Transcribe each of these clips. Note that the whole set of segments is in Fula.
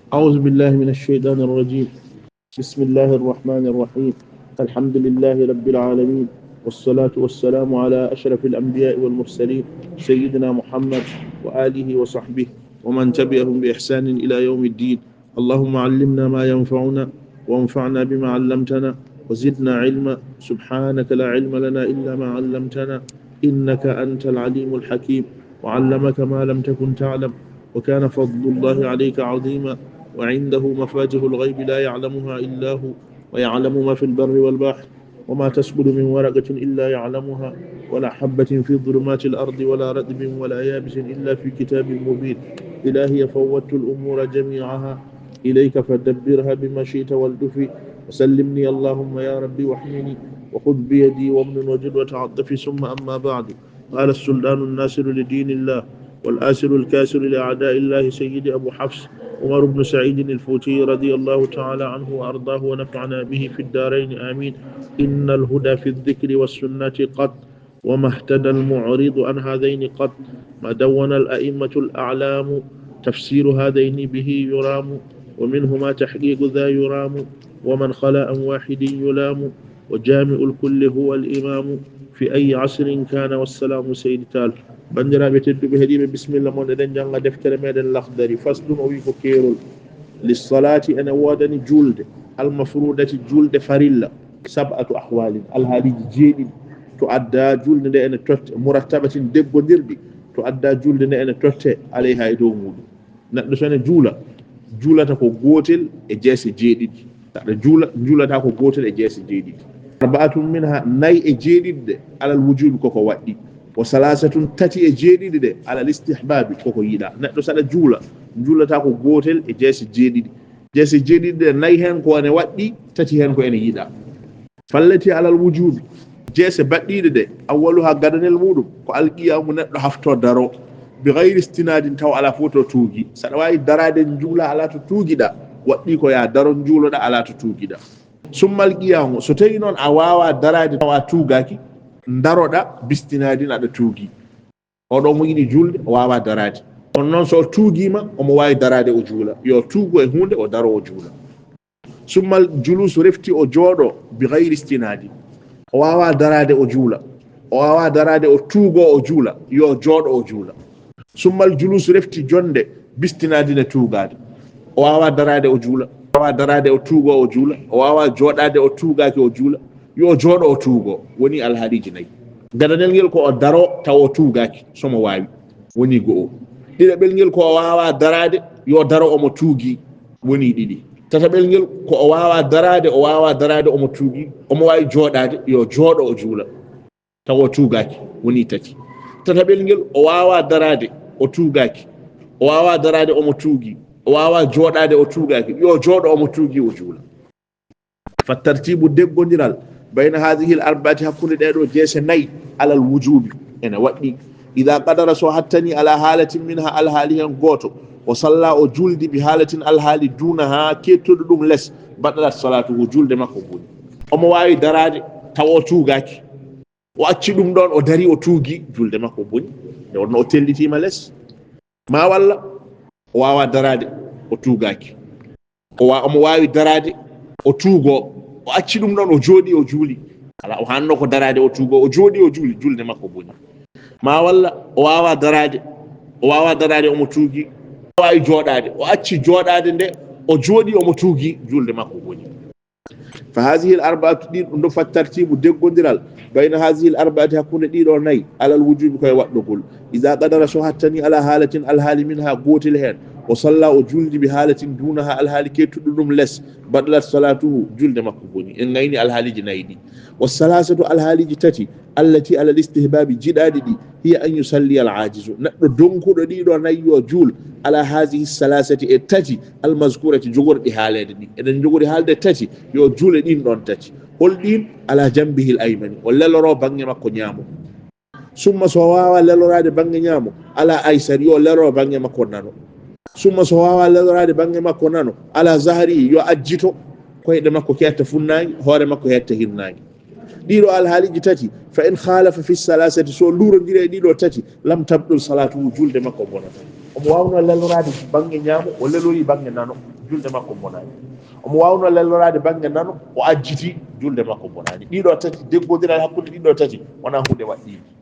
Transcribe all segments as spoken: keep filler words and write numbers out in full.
أعوذ بالله من الشيطان الرجيم. بسم الله الرحمن الرحيم. الحمد لله رب العالمين، والصلاة والسلام على أشرف الأنبياء والمرسلين، سيدنا محمد وآله وصحبه ومن تبعهم بإحسان إلى يوم الدين. اللهم علمنا ما ينفعنا، وانفعنا بما علمتنا، وزدنا علما. سبحانك لا علم لنا إلا ما علمتنا، إنك أنت العليم الحكيم. وعلمك ما لم تكن تعلم، وكان فضل الله عليك عظيما، وعنده مفاتح الغيب لا يعلمها إلا هو، ويعلم ما في البر والبحر، وما تسقط من ورقة إلا يعلمها، ولا حبة في ظلمات الأرض ولا رطب ولا يابس إلا في كتاب مبين. إلهي فوضت الأمور جميعها إليك فدبرها بما شئت والطف، وسلمني اللهم يا رب واحمني، وخذ بيدي وامنن وجد وتعاطف، ثم أما بعد. قال السلطان الناصر لدين الله والآسر الكاسر لأعداء الله سيدي أبو حفص عمر بن سعيد الفوتي رضي الله تعالى عنه وأرضاه ونفعنا به في الدارين آمين: إن الهدى في الذكر والسنة قط، وما اهتدى المعرض عن هذين قط، ما دون الأئمة الأعلام تفسير هذين به يرام، ومنهما تحقيق ذا يرام، ومن خلا عن واحد يلام، وجامع الكل هو الإمام في أي عصر كان والسلام سيد تال. Banndiraaɓe tedduɓe heɗiiɓe, bisimilla mon, eɗen njannga deftere meɗen Lakhdari. Faslun, o wi ko keerol. Lissalaati, ene woodani juulde, almafruudati, juulde farilla, sab'atu ahwaalin, alhaaliiji jeeɗiɗi. To adda juulde nde ene totte, murattabatin, deggondirɗi, to adda juulde nde ene totte, alayha, e dow muuɗum. Neɗɗo so ene juula, juulata ko gootel e jeese jeeɗiɗi. Saɗa juula, juulata ko gootel e jeese jeeɗiɗi. Arba'atun minha, nayi e jeeɗiɗi ɗe, alal wujubi, koko waɗɗi. Wa salasatun, tati e jeeɗiɗi ɗe, alal istihbabi, koko yiɗa. Neɗɗo saɗa juula, juulata ko gootel e jeese jeeɗiɗi. Jeese jeeɗiɗi ɗe, nayi heen ko ene waɗɗi, tati heen ko ene yiɗa. Fallati alal wujubi, jeese baɗɗiiɗe ɗe, awwaluha, gadanel muuɗum, ko alqiyaamu, neɗɗo hafto daro, bi gayri istinadin, taw alaa fof to tuugi. Saɗa waawi daraade njuula, alaa to tuugiɗa, waɗɗi ko yaa daro njuuloɗa, alaa to tuugiɗa. Summa alqiyaamu, so tawi noon a waawaa daraade taw a tuugaaki, ndaroɗa bistinadin, aɗa tuugi. Oɗo mo yiɗi juulde, o waawaa daraade. On noon, so o tuugiima, omo waawi daraade, o juula. Yo tuugo e huunde, o daro, o juula. Summal juluusu, refti o jooɗo, bi gayri istinadi. O waawaa daraade, o juula. O waawaa daraade, o tuugo, o juula. Yo jooɗo, o juula. Summal juluusu, refti jonde, bistinadi, ne tuugaade. O waawaa daraade, o juula. O waawaa daraade, o tuugo, o juula. O waawaa jooɗaade, o tuugaaki, o juula. Yo jooɗo, o tuugo. Woni alhaaliiji nayi. Gadanel ngel ko o daro taw o tuugaaki, so mo waawi. Woni go'o. Ɗiɗaɓel ngel ko o waawaa daraade, yo daro, omo tuugi. Woni ɗiɗi. Tataɓel ngel ko o waawaa daraade, o waawaa daraade, omo tuugi. Omo waawi jooɗaade, yo jooɗo, o juula. Taw o tuugaaki, woni tati. Tataɓel ngel o waawaa daraade, o tuugaaki. O waawaa daraade, omo tuugi. O waawaa jooɗaade, o tuugaaki. Yo jooɗo, omo tuugi, o juula. Fa tartibu, deggondiral, bayna hadhihi al arba'ati, hakkunde ɗee ɗoo jeese nayi, alal wujubi, ene waɗɗi. Ida qadara, so hattani, ala halatin minha, alhaali heen gooto, o salla, o juuldi, bi halatin, alhaali, dunaha, keettuɗo ɗum les, batalat salatuhu, juulde makko boni. Omo waawi daraade taw o tuugaaki, o acci ɗum ɗoon, o dari, o tuugi, juulde makko boni. Nde wonno o tellitiima les. Ma walla o waawaa daraade, o tuugaaki. O wa-, omo waawi daraade, o tuugo, o acci ɗum ɗoon, o jooɗii, o juuli. Alaa, o haanno ko daraade, o tuugo, o jooɗii, o juuli, juulde makko boni. Ma walla o waawaa daraade, o waawaa daraade, omo tuugi, o waawi jooɗaade, o acci jooɗaade nde, o jooɗii, omo tuugi, juulde makko boni. Fa hadhihi al arba'atu, ɗin ɗum ɗo, fa tartibu, deggondiral, bayna hadhihi al arba'ati, hakkunde ɗii ɗoo nayi, alal wujubi, ko e waɗɗogol. Ida qadara, so hattani, ala halatin, alhaali, minha, gootel heen, o salla, o juuldi, bi halatin dunaha, alhaali keettuɗo ɗum les, batalat salatuhu, juulde makko boni. En ngayni alhaaliiji nayi ɗi. Wa salasatu, alhaaliiji tati, allati alal istihbabi, jiɗaaɗi ɗi, hiya an yusalli al ajizu, neɗɗo donkuɗo ɗii ɗoo nayi yo juul, ala hadhihi salasati, e tati, al mazkurati, jogorɗi haaleede ɗi. Eɗen njogori haalde tati, yo juule ɗin ɗoon tati. Hol ɗin? Ala jambihi al aymani, o leloro bannge makko ñaamo. Summa, so o waawaa leloraade bannge ñaamo, ala aysari, yo leloro bannge makko nano. Summa, so o waawaa leloraade bannge makko nano, ala zahri, yo ajjito koyɗe makko ke hetta funnaange, hoore makko hetta hirnaange. Ɗiɗo alhaaliji tati, fa in khalafa fi salasati, so luurondiri e ɗiɗo tati, lam tabtul salatu, julde makko bonata. Omo wawno leloraade bannge ñaamo, o lelori bannge nano, julde makko bonaani. Omo wawno leloraade bannge nano, o ajjiti, julde makko bonaani. Ɗiɗo tati, deggondiral hakkunde ɗiɗo tati, wona huunde waɗɗiinde.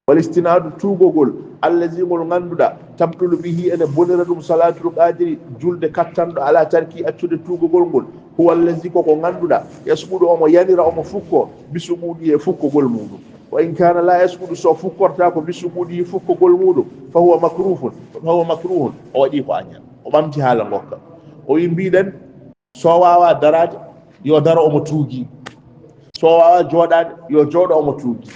Wal istinadu, tuugogol, allazi, ngol ngannduɗa, tabtulu bihi, ene bonira ɗum, salatul qadiri, julde kattanɗo ala tarki, accude tuugogol ngol, huwa allazi, ko ko ngannduɗa, yasqudu, omo yanira, omo fukko, bisuquɗi, e fukkogol muɗum. Wa in kana la yasqudu, so fukkorta ko bisuquɗi, fukkogol muɗum, fa huwa makruhun, fa huwa makruhun, o waɗi ko aña, o ɓamti haala ngokka. O wi mbiɗen, so wawa daraade, yo daro omo tuugi. So wawa jooɗaade, yo jooɗo omo tuugi.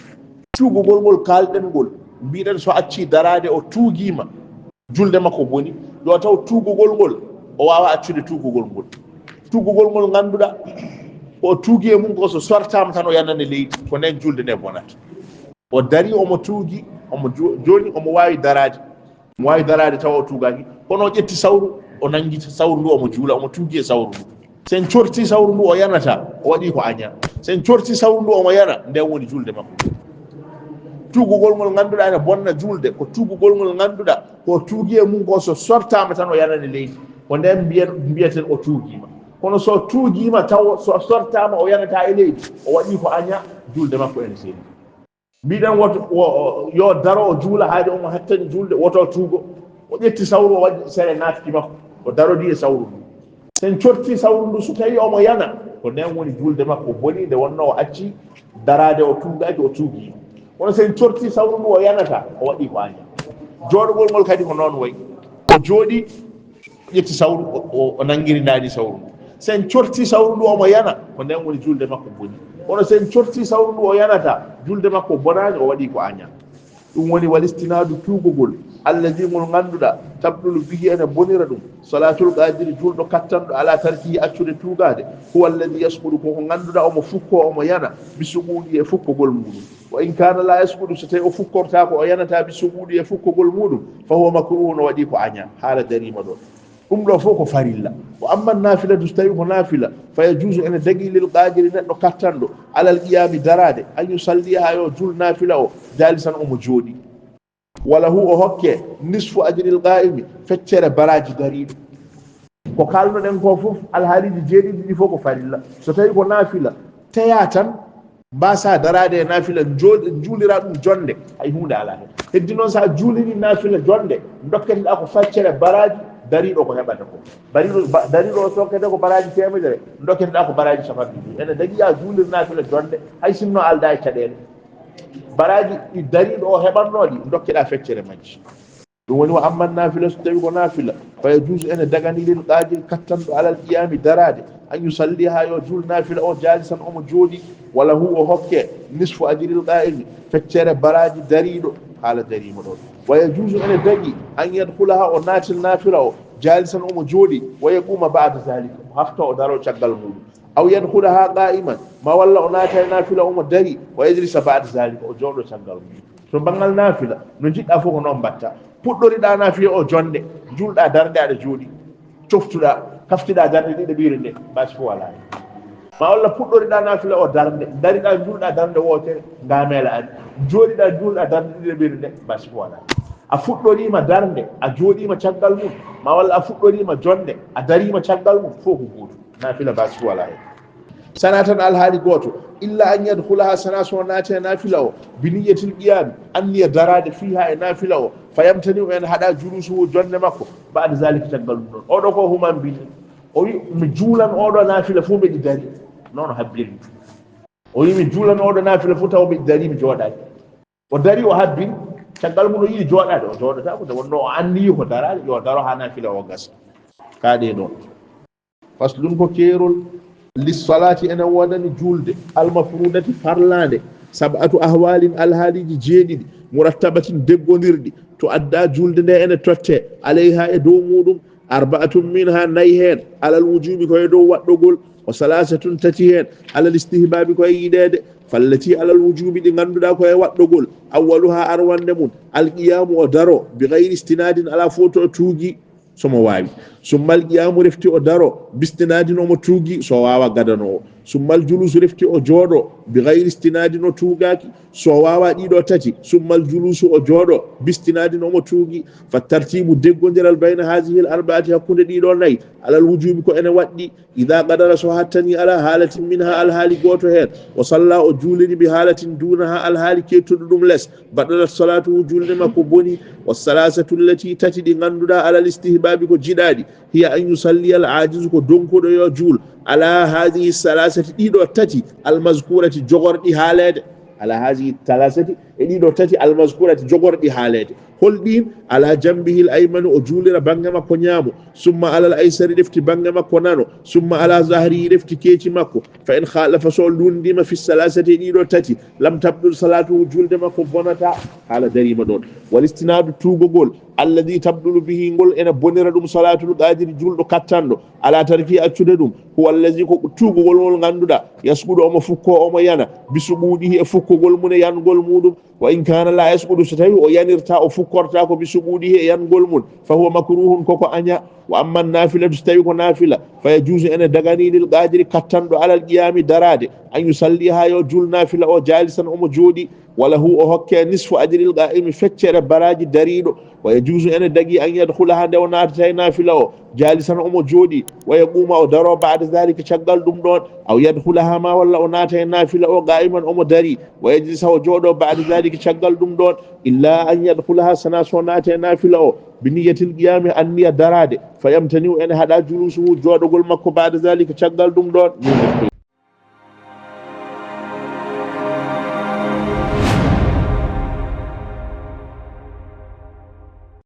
Tuugugol ngol kaalɗen ngol, mbiɗen so acci daraade, o tuugima, julde makko boni. Yo taw tuugugol ngol, o wawa accude tuugugol ngol. Tuugugol ngol ngannduɗa, ko o tuugi e mum ko, so sortama tan o yanane leydi, ko nden julde nde bonata. O dari, omo tuugi, omo jo-, jooni omo waawi daraade. Omo waawi daraade tawa o tuugaaki. Kono o ƴetti sawru, o nangi sawru ndu, omo juula, omo tuugi e sawru ndu. So en corti sawru ndu, o yanata, o waɗi ko aña. So en corti sawru ndu, omo yana, nden woni julde makko. Tuugugol ngol ngannduɗaa ene bonna julde, ko tuugugol ngol ngannduɗaa ko o tuugi e mum ko, so sortaama tan o yanane leydi. Ko nden mbiyen-, mbiyeten o tuugiima. Kono so tuugiima taw so sortaama o yanata e leydi, o waɗi ko aña, julde makko ene selli. Mbiɗen woto, wo-, o, yo daro o juula haade omo hattani julde, woto o tuugo. O ƴetti sawru, o waɗi sere naatki makko, o darodi e sawru ndu. So en corti sawru ndu, so tawi omo yana, ko nden woni julde makko boni, nde wonno o acci daraade, o tuugaaki, o tuugi. Kono so en corti sawru ndu, o yanata, o waɗi ko aña. Jooɗogol ngol kadi ko noon wayi. O jooɗi, ƴetti sawru, o, o, o nanngiri ndaani sawru ndu. So en corti sawru ndu, omo yana, ko nden woni julde makko boni. Kono so en corti sawru ndu, o yanata, julde makko bonaani, o waɗi ko aña. Ɗum woni wal istinadu, tuugugol, allazi, ngol ngannduɗaa, tabdulu bihi, ene bonira ɗum, salatul qadiri, julɗo kattanɗo, ala tarkihi, accude tuugaade, huwa allazi yasqudu, ko ko ngannduɗaa omo fukko, omo yana, bisuquɗi, e fukkogol muɗum. Wa in kana la yasqudu, so tawi o fukkortaako, o yanata bisuquɗi e fukkogol muɗum, fa huwa makruhun, o waɗi ko aña, haala dariima ɗon. Ɗum ɗo fof ko farilla. Wa amma nafilatu, so tawi ko nafila, fa yajuzu, ene dagi, lil qadiri, neɗɗo kattanɗo, alal qiyami, daraade, an yusalliha, yo jul nafila o, jalisan, omo jooɗi. Wala hu, o hokke, nisfu ajril qaimi, feccere baraji dariɗo. Ko kalnoɗen ko fof, alhaaliji jeeɗiɗi ɗi fof ko farilla. So tawi ko nafila, teya tan, mbasa daraade e nafila, njo-, juulira ɗum jonde, hay huunde alaa heen. Heddi noon, so a juuliri nafila jonde, dokketeɗaa ko feccere baraji dariɗo ko heɓata ko. Bariɗo, ba-, dariɗo o dokkete ko baraji teemedere, dokketeɗaa ko baraji capanɗe ɗiɗi. Ene dagi a juulir nafila jonde, hay sinno alda e caɗeele. Baraji ɗi dariɗo o heɓanno ɗi, dokkeɗaa feccere majji. Ɗum woni, wa amma nafila, so tawi ko nafila, fa yajuzu, ene dagani, lil qadiri, kattanɗo, alal qiyami, daraade, an yusalliha, yo jul nafila o, jalisan, omo jooɗi, wala hu, o hokke, nisfu ajril qaimi, feccere baraji dariɗo, haala dariima ɗon. Wa yajuzu, ene dagi, an yadkhulaha, o naatil nafila o, jalisan, omo jooɗi, wa yaquma ba'da zalika, o hafta, o daro caggal muɗum. Aw yadkhulaha qa'iman, ma walla o naata e nafila omo dari, wa yajlisa ba'da zalika, o jooɗo caggal muɗum. To banngal nafila, no njiɗɗa fof ko noon mbatta. Puɗɗoriɗa nafila o jonde, julɗa darde aɗa jooɗi, coftuɗa, kaftiɗa darde ɗiɗaɓire nde, basi fof alaa heen. Ma walla puɗɗoriɗa nafila o darde, dariɗa julɗa darde wootere, ngamela ari. Jooɗiɗa julɗa darde ɗiɗaɓire nde, basi fof alaa heen. A fuɗɗoriima darde, a jooɗiima caggal mum, ma walla a fuɗɗoriima jonde, a dariima caggal mum, fof ko gootum. Nafila basi fof alaa heen. Sana tan alhaali gooto, illa an yadkhulaha, sana so naati e nafila o, bi niyyatil qiyami, anniya daraade fiha e nafila o, fa yamtani o, en haɗa julusuhu, jonde makko, ba'da zalika, caggal ɗum ɗon. Oɗo ko human bini. O wi, mi juulan oɗo nafila fof mbeɗi dari. Noon o habbiri. O wi, mi juulan oɗo nafila fof taw mbeɗi dari, mi jooɗaaki. O dari, o habbiri. Caggal mum o yiɗi jooɗaade, o jooɗataako. Nde wonno o anniyi ko daraade, yo daro haa nafila o gasa. Ka ɗe ɗon. Faslun, ko keerol. Lissalati, ene woodani julde, almafrudati, farlaande, sab'atu ahwalin, alhaaliji jeeɗiɗi, murattabatin, deggondirɗi, to adda, julde nde ene totte, alayha, e dow muɗum, arba'atun minha, nayi heen, alal wujubi, ko e dow waɗɗogol, wa salasatun, tati heen, alal istihbabi, ko e yiɗeede, fallati alal wujubi, ɗi ngannduɗaa ko e waɗɗogol, awwaluha, arwande mum, alqiyamu, o daro, bi gayri istinadin, alaa fof to o tuugi, so mo waawi. Summal qiyamu, refti o daro, bistinadin, omo tuugi, so waawa gadano o. Summal julusu refti o jooɗo, bi gayri istinadin o tuugaaki, so o waawa ɗiɗo tati, summal julusu o jooɗo, bi istinadin omo tuugi, fa tartibu deggondiral bayna haadihi al arbaati hakkunde ɗiɗo nayi, alal wujubi ko ene waɗɗi, ida qadara so hattani ala haalatin minha alhaali gooto heen, o salla o juuliri bi haalatin duunaha alhaali keettuɗo ɗum les, batalat salatuhu julde makko boni, wa salasatu allati tati ɗi ngannduɗa alal istihbabi ko jiɗaɗi, hiya an yusalliya al ajizu ko donkuɗo yo juul, ala hadihi salasati ɗiɗo tati almazkurati jogorɗi haaleede, ala hadihi salasati e ɗiɗo tati almazkurati jogorɗi haaleede, holɗin? Ala jambihi l aymani o juulira bannge makko ñaamo, summa alal aysari refti bannge makko nano, summa ala zahrihi refti keeci makko, fa in khalafa so o lundima fi salasati e ɗiɗo tati lam tabdul salatuhu julde makko bonata. Haala darima ɗon. Wal istinadu tuugogol alladi tabdulu bihi ngol ene bonira ɗum salatul qadiri julɗo kattanɗo ala tarki accude ɗum, huwa allazi ko tuugugol ngol ngannduɗa yasqudu omo fukko omo yana bisuɓuɗihi e fukkogol mum e yangol muɗum, wa in kana la yasqudu so tawi o yanirta o fukkorta ko bisuɓuɗihi e yangol mum, fa huwa makruhun koko aña. Wa amma nafilatu so tawi ko nafila, fa yajuusu ene dagani lil qadiri kattanɗo alal qiyami darade, an yusalliha yo jul nafila o jalisan omo jooɗi, wala hu o hokke nisfu ajril qa'imi feccere baraji dariɗo, wa yajuusu ene dagi an yadkhulaha nde o naatata e nafila o jalisan omo jooɗi, wa yaquuma o daro ba'da zalika caggal ɗum ɗon, aw yadkhulaha ma walla o naata e nafila o qa'iman omo dari, wa yajlisa o jooɗo ba'da zalika caggal ɗum ɗon, illa an yadkhulaha sana so naata e nafila o bi niyatil qiyami anniya darade, fa yamtani'u ene haɗa julusuhu jooɗogol makko ba'da zalika caggal ɗum ɗon.